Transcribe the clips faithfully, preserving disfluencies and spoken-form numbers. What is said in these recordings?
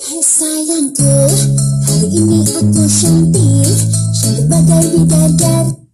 Sayangku, hari ini aku cantik, cantik bagay bidadari.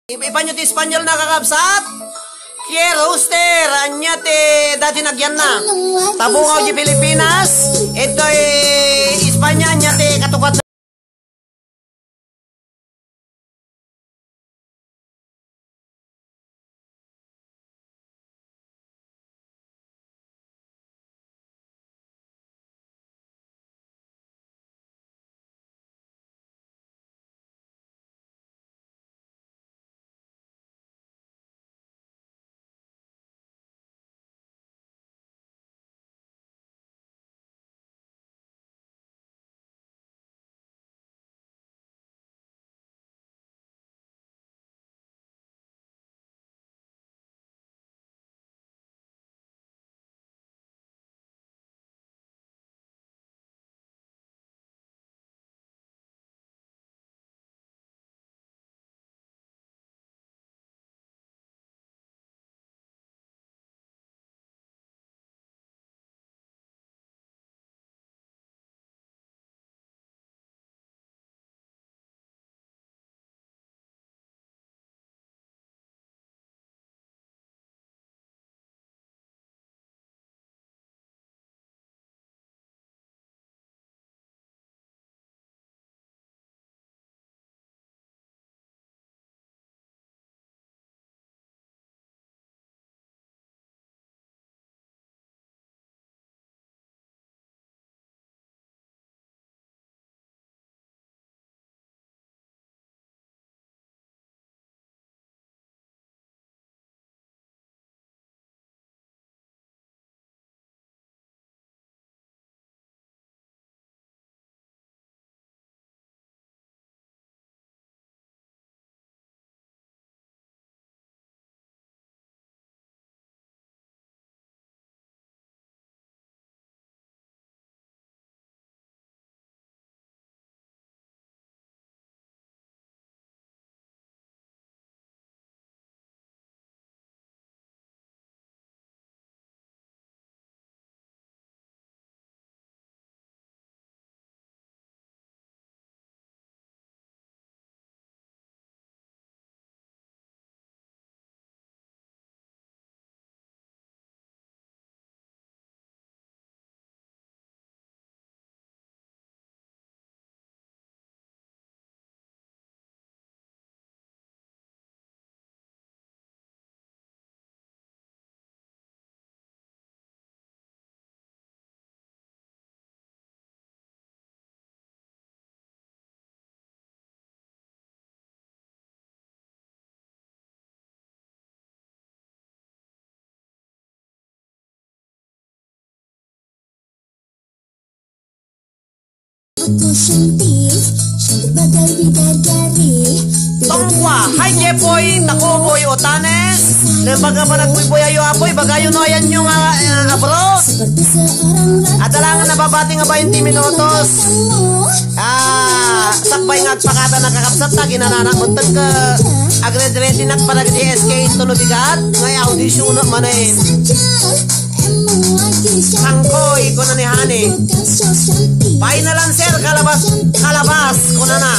Ipanyo ti Espanyol na kakabsat. Kier Hoster, ania ti dati nagyanna? Tabungaw di Pilipinas. Itoy Espanya, ania ti katukad Tongkua, hi Jepoy, Takoboy, Otanes. Lembaga pa nagbuybuyayo, Apoy, bagayo no ayanyo nga, eh, abroad. Adda lang nababati nga twenty minutos. Ah, sakbay nga agpakada na kakabsat ta, ginanana mo tagka agred-ready na para di S K into no bigat. Ngay audition na man eh. Sangkoy, kuna ni Honey. Final answer, kalabas, kalabas, kuna na.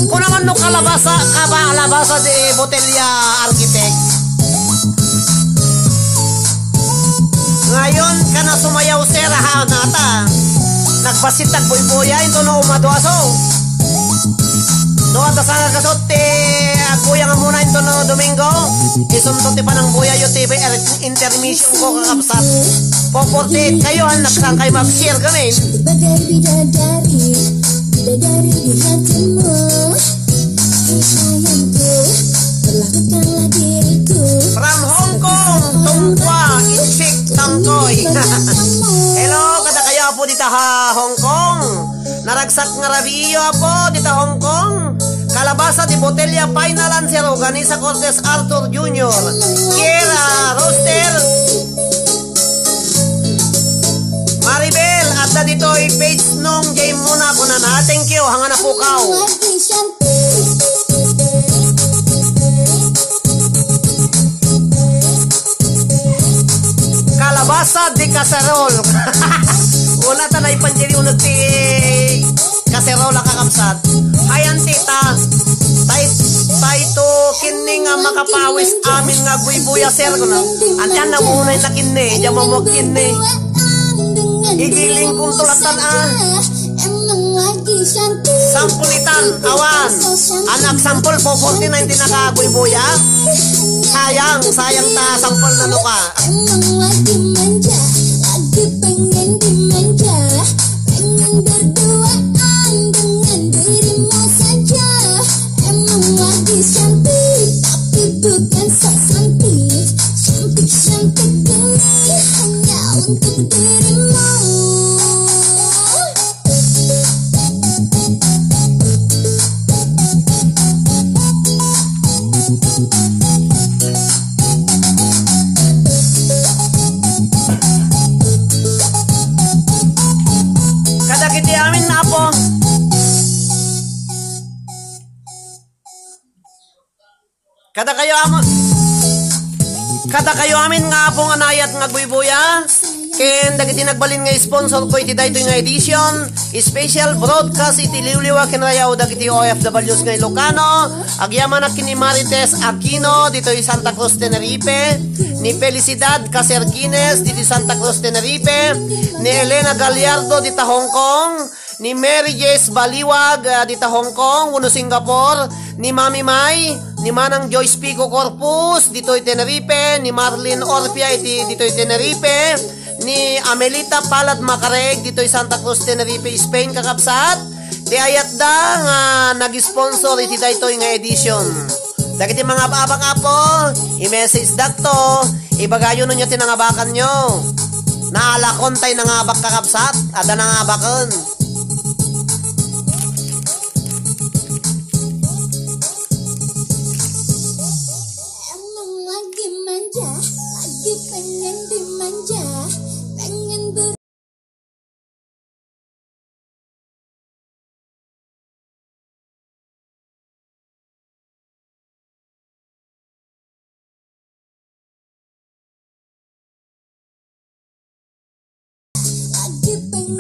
Kuna man no kalabasa, kaba, kalabasa di botelya, architect. Ngayon, ka na sumayaw, sir, ha, nata. Nagbasit, nagbuybuya, into no umado aso. No, ata sana kasot, ti, agbuya nga muna, into no Domingo. Isunto ti panangbuya, yo, ti, intermission ko, kakabsat. Four forty-eight kayo, ha, nagsangkay mag-share kami. From Hong Kong, Tongkua, Inchik, Tangkoy. Hello, kada kayo, Apo, dita ha Hong Kong. Naragsak nga rabii, Apo, dita Hong Kong. Kalabasa di botelya, final answer, Organisa Cortez, Arthur Junior, Kiera, Roster, Maribel, adda ditoy page nung Jay muna, kunana. Thank you, hanga na pukaw. Kalabasa di kaserol. Wala ta naipanjili unag ti kaserol a kakabsat. Ayan, tita. Tay, tay to kinni nga makapawis amin nga guybuya, sir, kuna. Antian na muna yung nakinni, diyan mo magkinni. Igiling kong tulatan, ah. Sampulitan, awan. Anak, sampul po, forty-nine, di nakaguybuya. Sayang, sayang ta, sampul na luka. Kadagiti amin, Apo. Kada kayo ama, kada kayo amin nga Apo nga naayat nga agbuybuya, ken dagiti nagbalin nga sponsor ko iti daytoy nga edition, special broadcast iti liwliwa ken rayaw dagiti O F Ws nga Ilocano, agyamanak ken ni Marites Aquino ditoy Santa Cruz, Tenerife, ni Felicidad Caserguines ditoy Santa Cruz, Tenerife, ni Elena Gallardo dita Hong Kong, ni Mary Jess Baliwag, ah, dita Hong Kong wenno Singapore, ni Mami Mai, ni Manang Joyce Pico Corpus ditoy Tenerife, ni Marlene Orpia iti ditoy Tenerife, ni Amelita Palad Macareg ditoy Santa Cruz, Tenerife, Spain, kakabsat. Ti ayatda nga nag-sponsor iti daytoy nga edition. Dagiti mangab-abak, Apo, i-message dakto, ibagayo no ti nangabakanyo. Naalakon tay nangabak, kakabsat, adda nangabaken.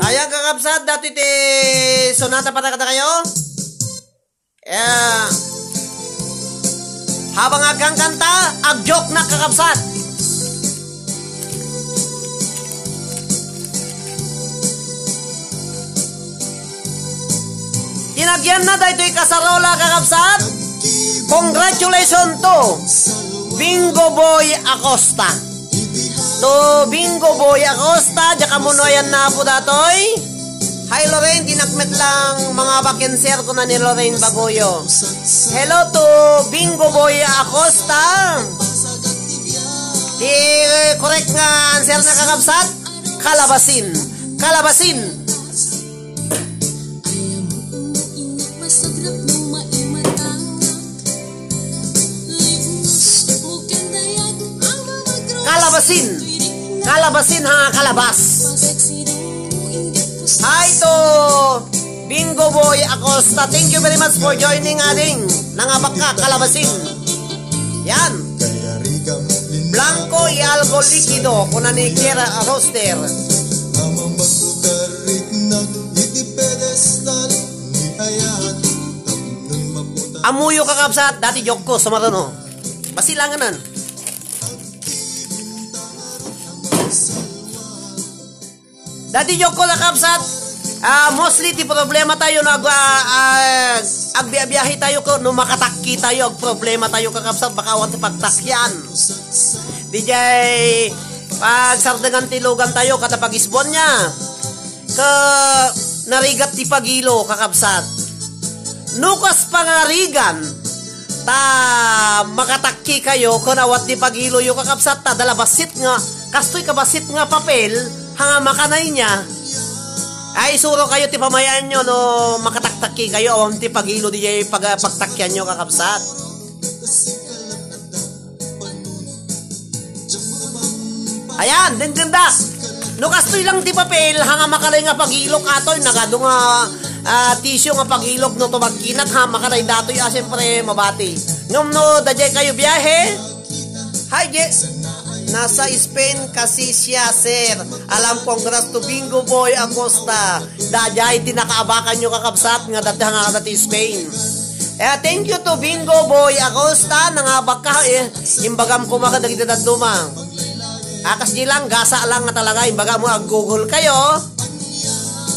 Ayan, kakabsat, dati ti sonata para kadakayo. Eh, habang agkangkanta, agjoke na, kakabsat. Tinagyan na daytoy kasarola, kakabsat. Congratulations to Bingo Boy Acosta. To Bingo Boy Acosta, diak ammo no ayan na, Apo, datoy. Hi, Lorraine, dinak met lang mangabak ken sir, kuna ni Lorraine Bagoyo. Hello to Bingo Boy Acosta. Ti, eh, correct nga answer na, kakabsat, kalabasin. Kalabasin. Kalabasin. Kalabasin ha kalabas. Hi to Bingo Boy Acosta. Thank you very much for joining, ading. Nangabak ka, kalabasin. Yan. Blanco y algo líquido, kuna ni Kiera Roster. Ammoyo, kakabsat, dati joke ko, sumaruno. Basilanganan. Dati joke ko, kakabsat, ah, mostly ti problema tayo no ag-, ah, ah, agbiabiahe tayo ko, no makatakki tayo, ag problema tayo, kakabsat, baka awan ti pagtakkian. Di jay pagsardengan ti lugan tayo, kada pagisbuan niya. Ka narigat ti pagilo, kakabsat. No kas pangarigan, ta makatakki kayo, kun awan ti pagiloyo, kakabsat, ta dala bassit nga, kastoy ka bassit nga papel, hanga makanay niya. Ay, isuro kayo ti pamayaanyo, no makataktakki kayo, awan ti pagilo, di jay pag-, pagtakkianyo, kakabsat. Ayan, denggendak. No kastoy lang ti papel, hanga makalay nga pagilok atoy, nagadu nga, ah, tissue nga pagilok no tumagkinak, ha, makalay datoy, ah, siyempre, mabati. Ngem no, dajay kayo biyahe, hi, Je-, nasa Spain kasi siya, sir. Alam, congrats to Bingo Boy Acosta. Dajay ti nakaabakan nyo, kakabsat, nga dati nga dati Spain. Eh, thank you to Bingo Boy Acosta, nangabak ka, eh. Imbagam koma kadagiti dadduma. Akas di lang, gasa lang nga talaga, imbagam mo ag-Google kayo.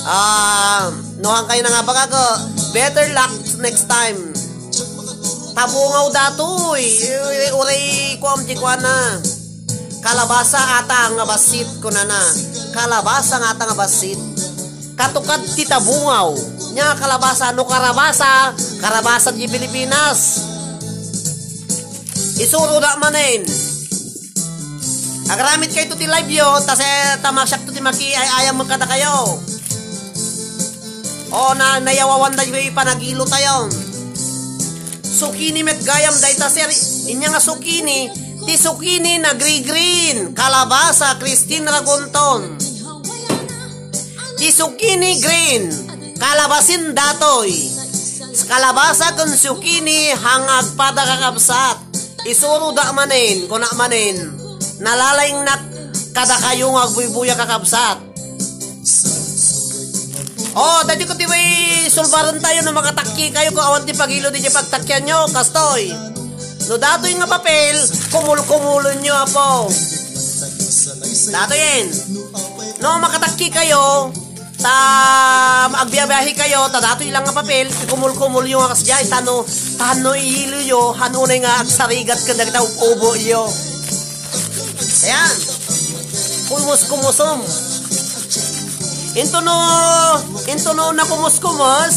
Ah, no han kayo nangabak ako, better luck next time. Tabungaw datoy, eh, uray kuam ti kuana. Kalabasa ata nga bassit, kunana. Kalabasa nga ata nga bassit. Katukad ti tabungaw. Nia kalabasa, no karabasa, karabasa di Pilipinas. Isuro da manen. Agaramid kayo ti live yo, ta se-, ta masiak to ti maki ay ayam kada kayo. O, na, nayawawan da yung panagilo tayo. Zucchini met gayam dayta, sir. Inya nga zucchini, ti zucchini nagri-green. Kalabasa, Christine Ragonton. Ti zucchini green. Kalabasin datoy. Kalabasa ken zucchini hanga agpada, kakabsat. Isuro da manen, kuna manen. Nalalaingnak kada kayo nga agbuybuya, kakabsat. Oh, dati ko ti way sulbaren tayo no makatakki kayo ko awan ti pagilo di pagtakkian nyo, kastoy. No datoy nga papel, kumul-kumulen nyo, apo. Datoyen. No makatakki kayo, ta agbiabiahe kayo, ta datoy lang nga papel, kumul-kumul yo nga kasdiay, tano, tano ilo yo, hanunay nga agsarigat ken dagita ubo yo. Ayan. Kumus-kumusom. Into no, into no nakumus-kumus.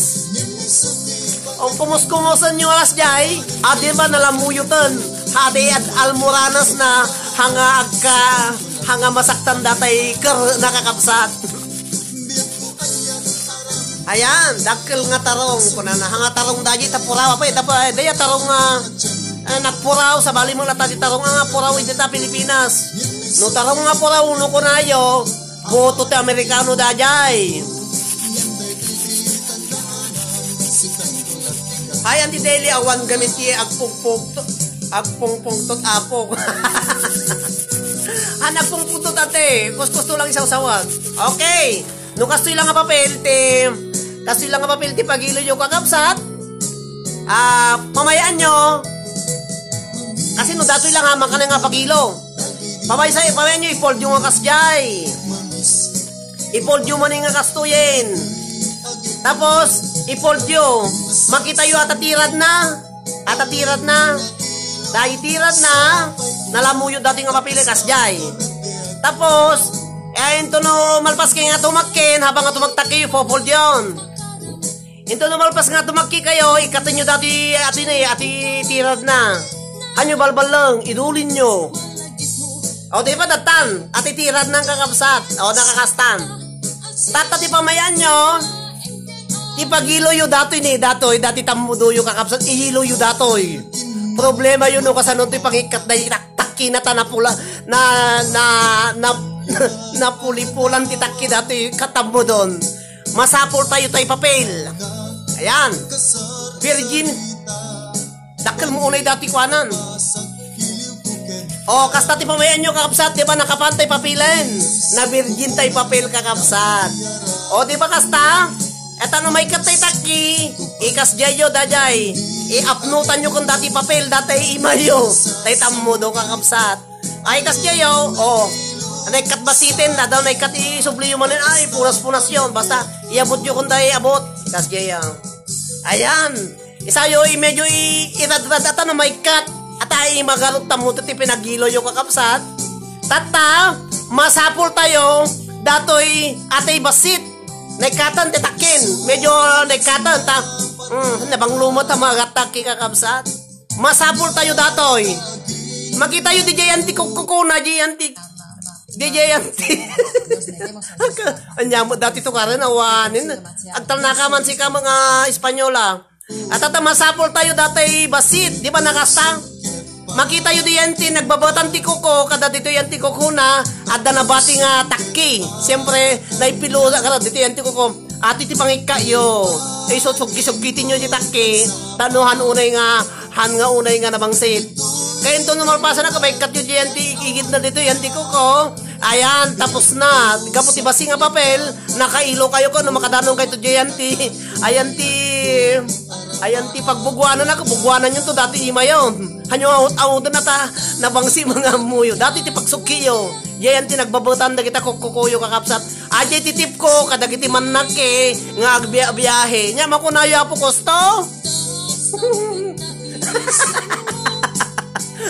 O kumus-kumusan nyo alas jay, adi ba nalamuyutan. Hadi at almoranas na hanga agka, hanga masaktan datay ker nakakabsat. Ayan, dakkel nga tarong. Kunana, hanga tarong daji, tapuraw. Apay, tapa, eh, daya tarong nga, eh, nagpuraw, sabali mo lata di tarong nga puraw, iti ta Pilipinas. No tarong nga puraw, no kunayo, boto ti Amerikano dajay. Hi, Auntie Deli, awan gamit ti agpugpugto, agpungpungtot apok. An agpungpungtot ate, kuskusto lang isawsawag. Okay. No kastoy lang nga papel ti, kastoy lang nga papel ti pagilo yo kakabsat. Ah, pamayaan nyo. Kasi no datoy lang ha, makana nga pagilo. Pabay sa, pabay nyo, i-fold nyo nga kasjay. I-fold nyo man nga kastoyen. Tapos, i-fold nyo. Makita nyo ata tirad na. Ata tirad na. Dahil tirad na, nalamuyot dati nga mapili kasjay. Tapos, eh, into no malpas kay nga tumakken, habang nga tumagtaki, i-fold yon. Into no malpas nga tumakki kayo, ikaten nyo dati, ati na, ati tirad na. Hanyo balbalang, idulin nyo. O, di ba, datan? Ati tirad na ang kakabsat. O, nakakastan. Tata ti pamayaan nyo. Ipagiloyo datoy ni, datoy, dati tammudoyo, kakabsat, igiloyo datoy. Problemayo no kasano toy pangikkat da itaktakkina ta napula, na, na, na, napulipulan ti takki datoy katammudon. Masapul tayo tay papel. Ayan. Virgin. Dakkel mo unay dati kuanan. O, kasta ti pamayanyo, kakabsat, di ba, nakapantay papilen? Na virgin tay papel, kakabsat. O, di ba, kasta? Eta no maikkat tay takki, ikas diayo, dajay. Iapnutanyo kun dati papel, datay imayo. Tay tammudo, kakabsat. Ay, kas diayo, o. Naikkat basiten, dadaw naikkat isubliyo manen, ay, punas-punas yon. Basta, iabot yo kun dayay abot. Kas diayo. Ayan. Isayo, i-, medyo i-, iradrad ata no maikkat. Ata, ay, magarot tammo ti pinagiloyo, kakabsat. Tatta, masapul tayo, datoy, atay basit. Naikkatan ti takkin. Medyo naikkatan, ta, mm, nabanglumo ta mga takki, kakabsat. Masapul tayo datoy. Makitayo di jay anti kukkukuna, jay anti, di jay anti. Anya mo dati to karen awanin. Agtalnaka man sika mga Espanyola. At ata masapul tayo datoy basit, di ba nakasta? Makitayo di anti nagbabatan ti kuko, kada dito yan ti kukuna, adda nabati nga takki. Siyempre, naipiluda ka dito yan ti kuko. Ati ti pangikkayo. Iso suggi-suggiti nyo di takki. Tano han unay nga, han nga unay nga nabangsit. Kaya ito no malpasan na, kabaikkat nyo di yan ti igid na dito, yan ti kuko. Ayan, tapos na. Gapu ti basi nga papel, nakailo kayo ko no makadanon kayo to di yan ti, ayan ti, ayan ti pagbuguanan ako, buguanan yun to dati imayon. Hanyo awut-awutan na ta, nabangsi mga ammuyo. Dati ti pagsukkiyo. Yan ti nagbabutan dagita kukkukuyo kakabsat. Ajay ti tipko kadagiti mannakki nga agbiabiahe. Nya makunayo Apo Kosto?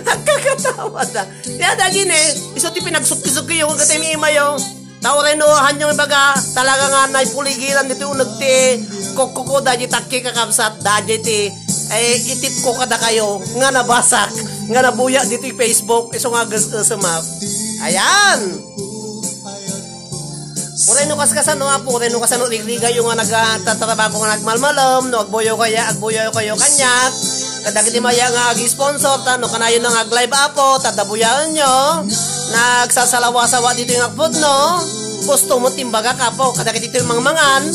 Agkakatawa ta. Ya dagine, iso ti pinagsukki-sukki yung gatay mi imayo. Tao reno hanyo ibaga talaga nga naipuligiran dito uneg ti kokko ko daji takki kakabsat daji ti eh, itip ko kada kayo nga nabasak nga nabuya dito Facebook iso nga gas-, gasemak. Ayan. Uray no kaskasano, Apo, uray no kasano, rigrigayo nga nagtatrabaho nga nagmalmalem, no, agbuyo kaya, agbuyo kayo kaniak. Kadagiti maya nga ag-sponsor, ta, no, kanayon nga ag-live, Apo, ta dabuyaenyo. Nagsasalawa-sawa dito yung akpod, no? Gusto mo timbagak, Apo, kadagiti ito yung mangmangan.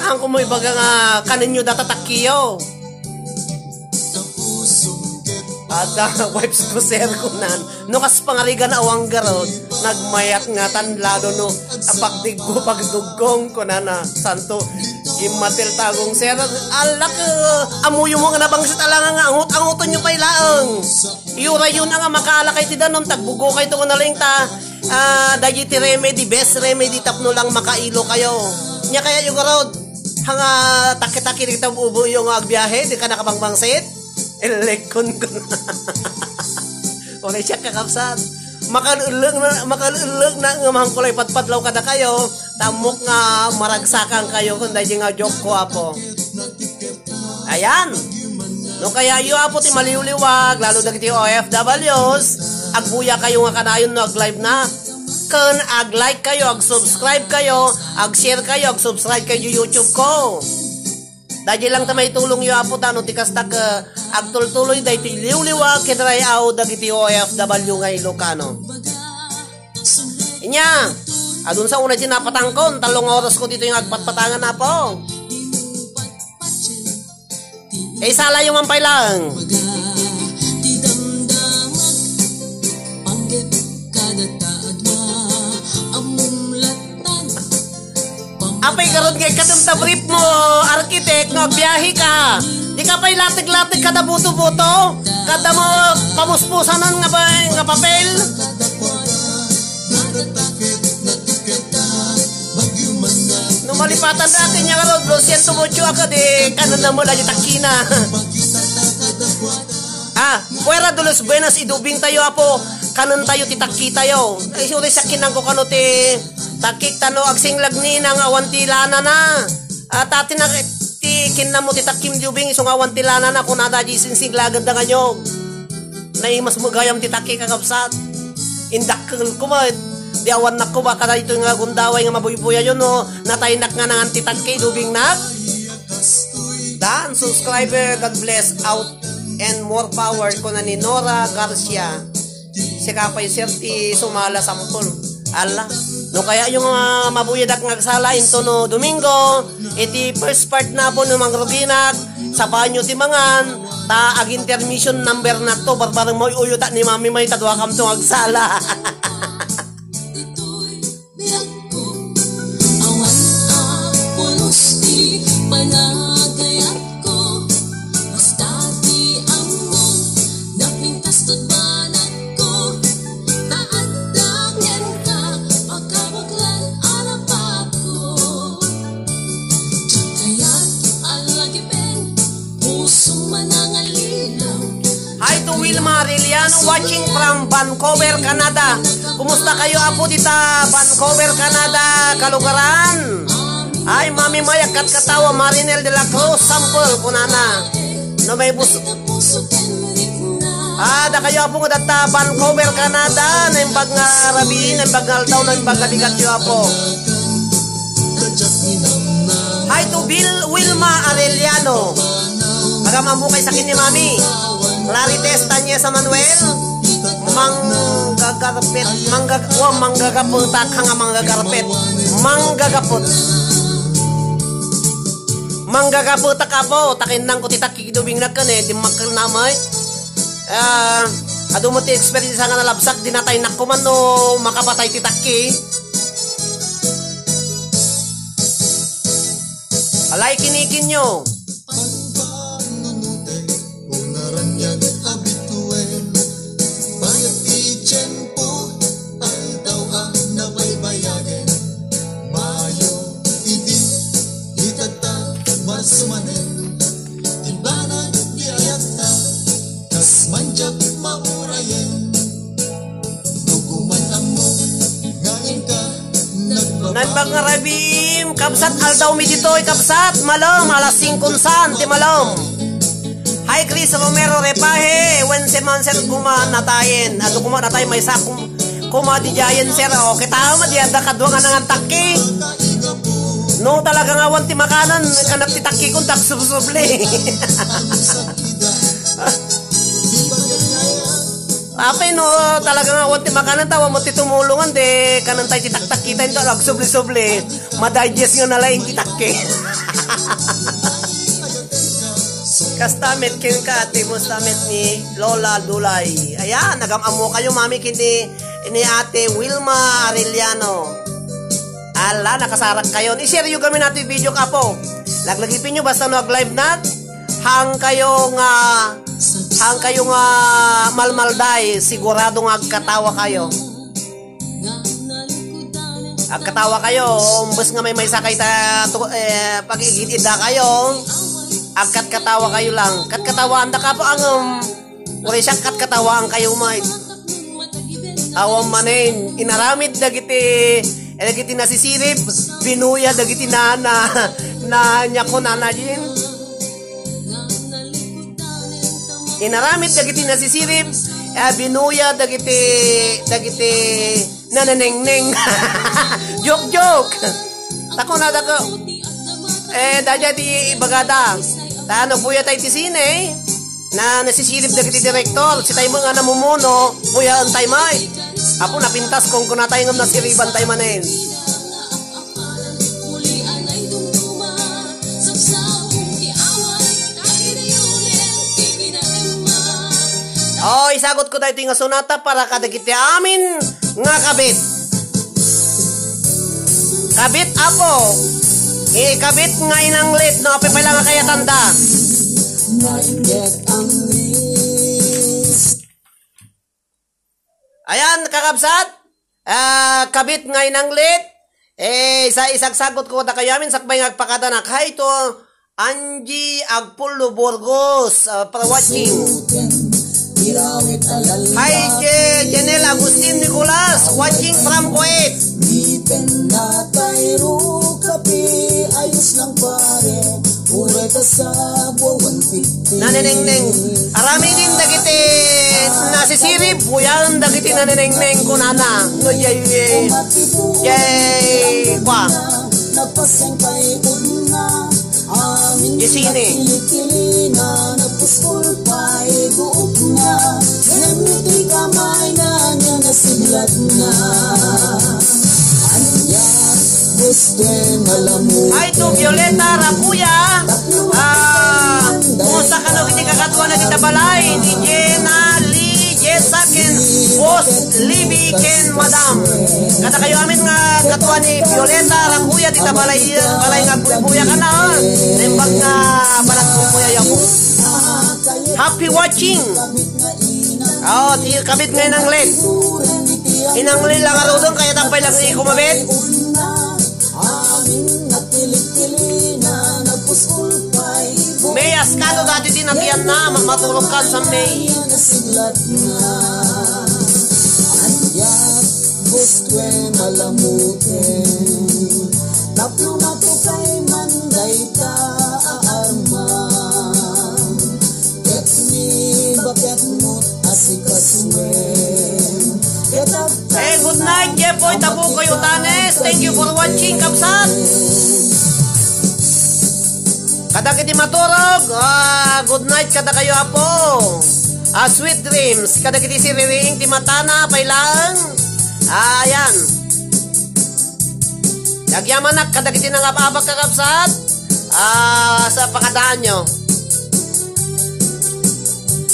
Ang kumo ibaga nga, kanenyo datatakkiyo. Ada, wipes ko, sir, kunan. No kas pangarigan a wanggarod, nagmayat nga tan lalo no, apagdiggo, pagduggong, kunana, santo, gimmatil tagong, sir, alak, eh, amuyo mo nga nabangsit, alanga nga, angut-anguton nyo pay laeng. Iyurayon na nga, makaala kay ti danon, tagbugo kay to nga nalaing ta, ah, dagiti remedy, best remedy, tapno lang makailo kayo. Nya kaya yung garod, hanga, takit-takit, kita ubo yung agbiyahe, di ka nakabangmangsit? Elekon ko na. Wala siya kakabsat. Makalulog na, makalulog na nga mahangkulay patpadlaw kada kayo. Tamok nga maragsakan kayo kung dahil nga joke ko, Apo. Ayan. No kaya iyo, Apo, ti maliwliwag, lalo dagiti O F Ws, agbuya kayo nga kanayon no ag-live na. Kun ag-like kayo, ag-subscribe kayo, ag-share kayo, ag-subscribe kayo YouTube ko. Daydi lang ta maitulongyo, Apo, ta no ti kastak, eh, agtultuloy daytoy liwliwa ken ray-aw dagiti O F W nga Ilocano. Inya, adun sa unay ti napatangkon, tallo nga oras ko ditoy nga agpatpatangan, Apo. Eh, isalayo man pay laeng. Apay garud nga ikkatem ta brief mo, architect, nga agbiahe ka. Di ka pay lateg-lateg kada buto-buto. Kada mo pamuspusanan nga ba, nga papel. No malipatan natin yung ano, dosyentos ocho ako, di kanan na mo lagi takina. Ah, fuera de los buenas idubing tayo, Apo. Kanan tayo, titakki tayo. Ay, sure sa kinang ko kano ti takik tano, agsinglag ni nang awan ti lana na. At atin na ti kinna mo ti takkim dubing, iso nga awan ti lana na, kung nada di singsinglagan da kanyo. Naimas mo gayam ti takki, kakabsat. Indakkel ko ba, di awan nak ko ba, kada ito nga gundaway nga mabuybuyayo, no? Nataynak nga nangan ti takki, dubing nak. Dan subscriber, God bless out and more power, kuna ni Nora Garcia. Sika pay, sir, ti sumala sampol. Ala, no kaya yung, ah, mabuyadak nga agsala into no Domingo, iti first part na po no mangruginak, sabaanyo ti mangan, ta ag-intermission number na to, barbareng mo uyutak ni Mami May, tadua kam to nga agsala. Awan a pulos ti panagayatko, basta ti ammo, napintas to't banagko, ta adda kenka, makabuklan a rapatko. Kayat a lagipen, pusong manangalilaw. Hi to Wilma Arellano, watching from Vancouver, Canada. Kumusta kayo, apo, dita Vancouver, Canada, kalugaran? Ay, Mami May, agkatkatawa, Marinel de la Cruz, sampol, kunana. No may bus-, ah, da kayo, apo, nga data Vancouver, Canada, naimbag nga rabii, naimbag nga aldaw, naimbag nga bigatyo, apo. Hi to Bill, Wilma Arellano. Agam-ammo kay sakin ni Mami. Clarites Tanyesa Manuel. Manggagarpet, manggag-, wa, manggagaputak, nga manggagaputak. Manggagaputak. Manggagaputak, apo, ta kinnanko ti takki idi ubingnak ken, eh, dimmakkel namay. Ah, adu met ti experience nga nalabsak, dinataynak koman no makapatay ti takki. Alay kinikinyo. Panpanunute, unaranyag a bituen, bayat ti tiempo, aldaw a nabaybayagen, mayo idi itagta masumanen, ti banag ti ayatta, kas manjak maurayen. Naimbag nga rabiim, kabsat, aldaw mi ditoy, kabsat, malem, alas singko san, ti malem. Hi, Chris Romero Repahe, wen si Mansel kuma natayen. Adu kuma natay, maysa kum-, kuma di Giant, sir. O, kita mo, di adda kadua nga nangan takki. No, talaga nga awan ti makanan, kanat ti takki kun tagsubsubli. Apay no, talaga nga awan ti makanan, ta awan met ti tumulongan, di kanan tayo ti taktakita into, agsubli-subli. Madigest nga nalaing ti takki. Kasta met kenka, ti musta met ni Lola Dulay. Ayan, nagam-ammo kayo, mami, kini ni Ate Wilma Arellano. Ala, nakasarak kayo. I-share yo kami natin video, kapo. Laglagipen nyo, basta no ag-live na. Hang kayo nga, hang kayo nga malmalday, sigurado nga agkatawa kayo. Agkatawa kayo, umbes nga may maysa kay ta, tu-, eh, pag-igid-ida kayo, agkatkatawa kayo lang. Katkatawaan da kapo ang, um, uray siya katkatawaan kayo, may. Awan manen, inaramid dagiti, eh, dagiti nasisirib, binuya dagiti nana, na, nyako, nana, Jean. Inaramid dagiti nasisirib, eh, binuya dagiti, dagiti nananengneng. Joke, joke. Tako na, tako. Eh, daydiay ti ibagada. Ta no buya tay ti sine, na nasisirib dagiti direktor, sitay mo nga namumuno, buyaen tay may. Apo, napintas kung kunatay ngem nasiriban tay manen. Oh, isagot ko daytoy nga sonata para kadagiti amin nga kabit. Kabit, apo. Eh, kabit nga inanglit, no? Apay pala nga kayatanda. Ayan, kakabsat. Ah, kabit nga inanglit. Eh, isa-, isagsagot ko da kayo amin, sakbay nga agpakadanak. Hi to Angie Agpullo Burgos, ah, for watching. Hi, Je-, Jenel Agustin Nicolas, watching from Kuwait. Nanenengneng. Aramidin dagiti nasisirib, buyaen dagiti nanenengneng, kunana. Jay, jay, kwa. Napasang kay una, Isini. Hi to Violeta Rabuya. Ah, kumusta kano iti kakaduan na kita balay? Ni Jenna Lee Jessa ken Boss Libby ken Madam. Kada kayo amin nga kaduan ni Violeta Rabuya, dita balay, balay nga buya ka na, oh. Nembag nga balat buya yapo. Happy watching. Oh, ti kabit nga inanglit. Inanglit lang arudong, kaya tampay lang ni kumabit. May askado dati din atian na, ma-, matulog ka sa may. Gusto malamuten, tapno matukay man dayta a arma. Ket ni baket mo asikasuen. Ket ag- Eh, good night, Jepoy Tabukoy Utanes. Thank you for watching, kabsat. Kadagiti maturog, ah, good night kadakayo, Apo. Ah, sweet dreams. Kadagiti siririing ti matana, pay laeng. Ah, ayan. Nagyamanak kadagiti nangab-abak, kakabsat. Ah, sa pakadaanyo.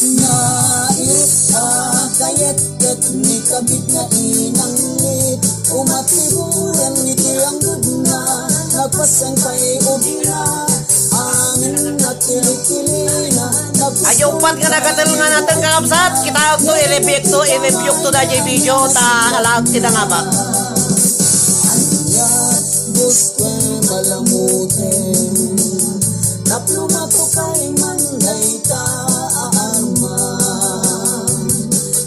Nairup a kayat ket ni kabit nga inanglit. Umatiburan iti anggudna, nagpasang pay ubina. Amin na kilikilina, nagpasang. Ay, upat nga nagatel nga nateng, kakabsat. Kita to, i-review to, i-review to da jay video, ta alaag ti nangabak. Ania, gusto malamuten. Tapno matukay man dayta a arma.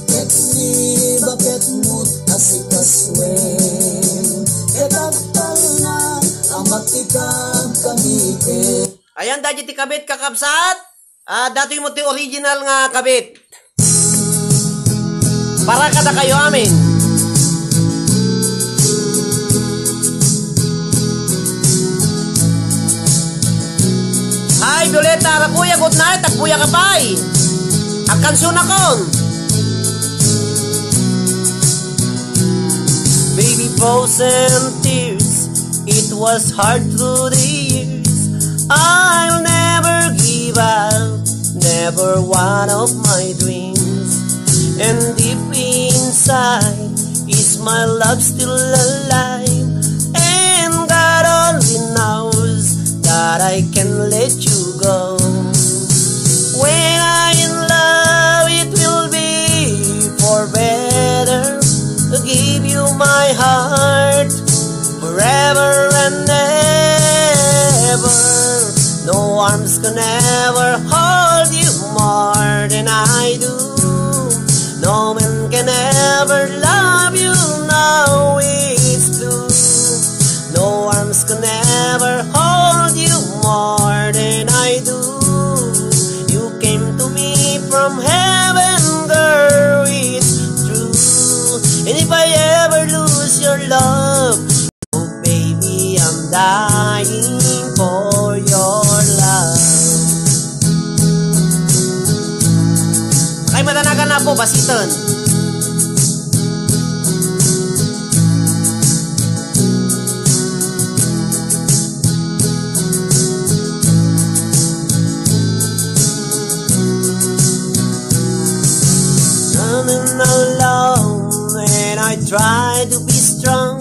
Ket ni baket mo asikasuen. Ket agtalna a matikag kami ket. Ayan, dagiti kabit, kakabsat. Ah, datoy mo ti original nga kabit. Para kadakayo amin. Hi, Violeta Rabuya, good night. Agbuya ka pay. Agkansunakon. Baby, frozen tears. It was hard through the years. I'll never give up, never one of my dreams. And deep inside, is my love still alive? And God only knows that I can let you go. When I'm in love, it will be for better. Give you my heart forever and ever. No arms can ever hold you more than I do. No man can ever love you, no, it's true. No arms can ever hold you more than I do. You came to me from heaven, girl, it's true. And if I ever lose your love, oh, baby, I'm dying for your love. Kay madanagan na po, basiton. Running alone and I try to be strong,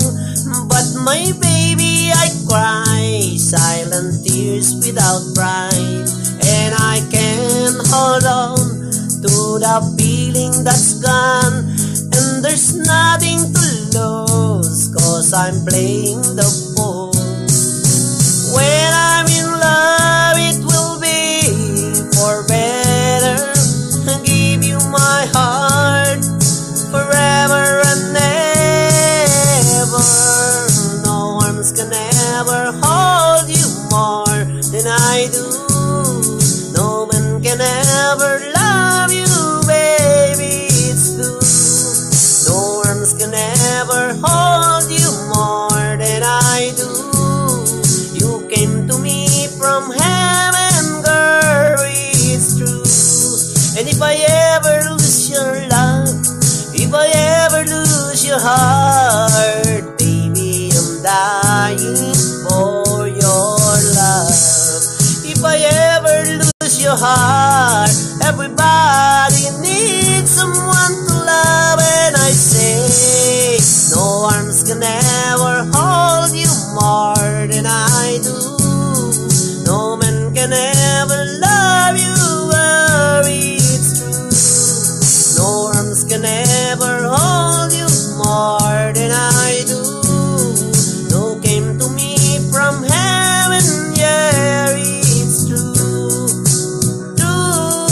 but my baby, I cry silent tears without pride, and I can hold on to the feeling that's gone, and there's nothing to lose, 'cause I'm playing the fool. When I'm in love, it will be for better. Give you my heart forever and ever. No arms can ever hold you more than I do. No man can ever love you, baby, it's true. No arms can ever hold you more than I do. You came to me from heaven. heart, baby, I'm dying for your love. If I ever lose your heart, everybody needs someone to love, and I say, no arms can ever hold you more than I do. No man can ever love you, worry it's true. No arms can ever hold you more than I do. No came to me from heaven, yeah, it's true. True.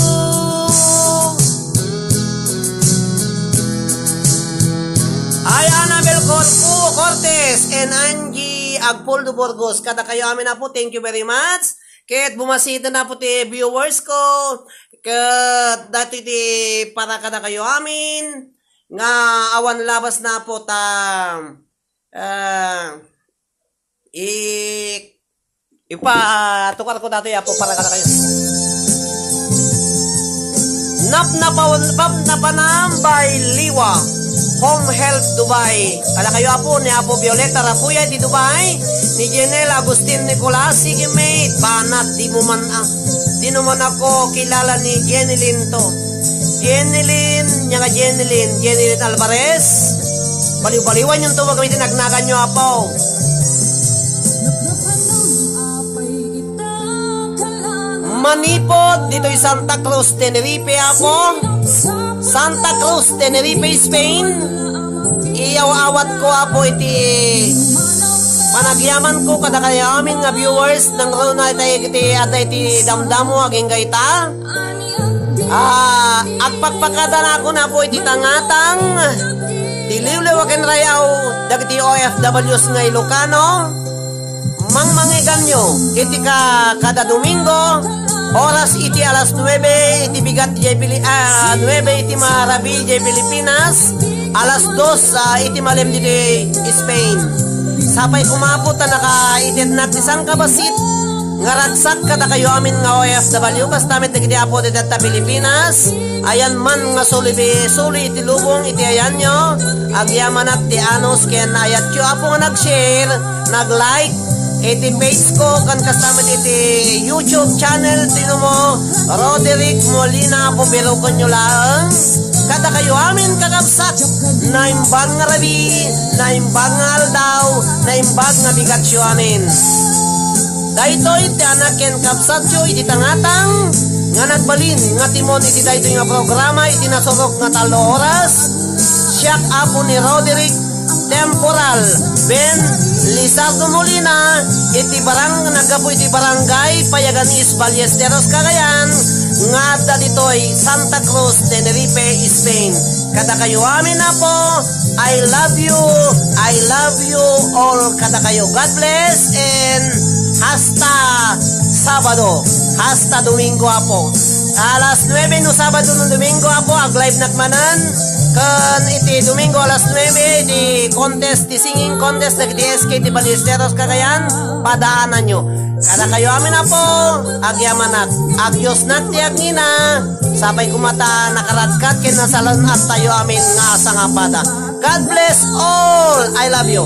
Ay, Annabel Corpu Cortez and Angie Agpuldo Burgos, kada kayo amin na po, thank you very much. Ket bumasiten na po ti viewers ko, ket dati ti para kada kayo amin, nga awan labas na po ta, ah, i-, ipatukar ko dati, Apo, para kada kayo. Napnapaw-, napnapanam by Liwa, Home Health Dubai. Kada kayo, Apo, ni Apo Violeta Rapuya di Dubai, ni Jenel Agustin Nicolas, sige, mate, banat, di mo man, ah, di naman ako kilala ni Jenny Linto. Jenilyn, nya nga Jenilyn, Jenilyn Alvarez. Baliw-baliwan yung tawag kami, tinagnagan nyo, Apo. Manipod, ditoy Santa Cruz, Tenerife, Apo. Santa Cruz, Tenerife, Spain. Iyaw-awat ko, Apo, iti panagyaman ko kada kayo amin nga viewers, nang runa iti, iti, adda iti damdamo, aging gayta. Ah, agpakpakada na ako na po iti tangatang ti liwliwa ken rayaw dagiti O F Ws nga Ilocano. Mangmangiganyo iti ka-, kada Domingo, oras iti alas nuebe iti bigat diay Pili-, ah, nuebe iti marabi diay Pilipinas, alas dos, ah, iti malem ditoy Spain. Sapay kumapo ta nakaitednak ti sangkabassit nga ragsak kada kayo amin nga O F W, kasta met dagiti apo ti tatta Pilipinas. Ayan man nga sulibi-, suli iti lubong iti ayanyo, agyamanak ti anus ken ayatyo, Apo, nga nag-share, nag-like iti page ko, ken kasta met iti YouTube channel ti Numo Roderick Molina, Apo, birukenyo laeng. Kada kayo amin, kakabsat, naimbag nga rabi, naimbag nga aldaw, naimbag nga bigatyo amin. Daytoy ti anak ken kabsatyo iti tangatang nga nagbalin nga timon iti daytoy nga programa iti nasurok nga tallo oras. Siak, Apo, ni Roderick Temporal Ben Lizardo Molina, iti barang-, naggapu iti barangay Payaganis, Ballesteros, Cagayan, nga adda ditoy Santa Cruz, Tenerife, Spain. Kada kayo amin, Apo, I love you, I love you all. Kada kayo, God bless, and hasta Sabado, hasta Domingo, Apo. Alas nuebe no Sabado no Domingo, Apo, ag-live nak manen. Ken iti Domingo alas nuebe, iti contest, ti singing contest dagiti S K ti Ballesteros, Cagayan, padaananyo. Kada kayo amin, Apo, agyamanak, agyosnak ti agngina, sapay koma ta nakaragkat ken nasalan-at tayo amin nga asangapada. God bless all. I love you.